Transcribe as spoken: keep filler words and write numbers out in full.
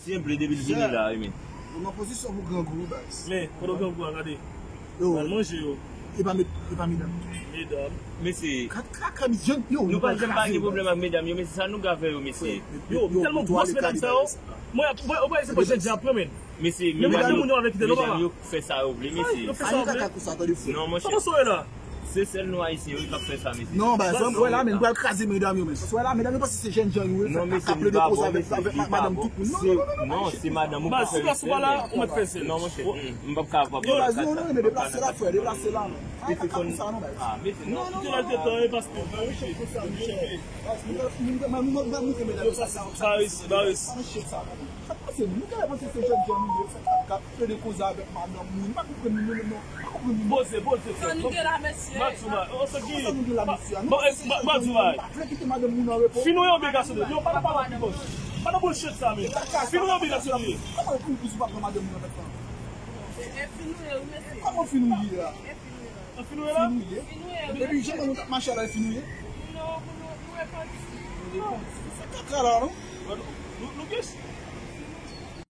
Se yon blede depi l vini la, wi, men. Ou nan pozisyon pou grangou, wi, baz. Men, kote grangou a, gade. Yo. Al manje yo. E pa med-, e pa medam. Medam. Mesye. Kat kaka, mi jèn, yo, nou pa janm pa gen pwoblèm ak medam yo, mesye, sa nou ka fè yo, mesye. Yo, tèlman gwòs medam sa yo. Mwen, mwen, mwen, se pa jèn jan ap pran, men. Mesye, men madanm moun yo avèk ki te non, papa. Yo fè sa yo vle, mesye. Yo fè sa yo vle. Non, monchè. Sa pa sou la. Se sèl nou Ayisyen wi k ap fè sa, mesye. Non, baz, wè la, men, nou pral kraze medam yo, men. Wè la, medam yo panse se jèn jan yo ye, k ap plede koze avèk, avèk madanm tout moun. Non, non, non, non, non, se madanm ou pa fè sèl. Baz, si plas ou pa la, ou mèt fè sèl. Non, monchè, m p ap ka, m p ap ka. Yo, baz, non, non, men deplase la, frè, deplase la, non. Ay, pa konn sa, non, baz. Ah, mesye, non. Non, non, non, non. Baris, Baris. Sa k pase? Nou genlè panse se jèn jan nou ye, sa k ap plede koze avèk madanm moun. M pa konprann nou menm non. M pa konprann nou. Poze, poze. Sa nou gen la, mesye? Matouba, o, sa ki? Sa nou gen la, mesye? Nou pa se jèn jan nou ye, nou pa vle kite madanm moun an repo. Fin ou ye oubyen gason de? Yo, pa nan pawòl ki bòch. Pa nan bullshit sa, men. Fin ou ye oubyen gason de? Kòman pou, pou, pou pa pran madanm moun an tèt lan? E, e fin ou ye, wi, mesye. Kòman fin ou ye a? E fin ou ye. An fin ou ye la? Fin ou ye. Fin ou ye, wi. Epi, jan nou t ap mache a la, fin ou ye? Non, pou nou, nou repanti. Nou repanti. Se kaka la, non? Nou, nou, nou gen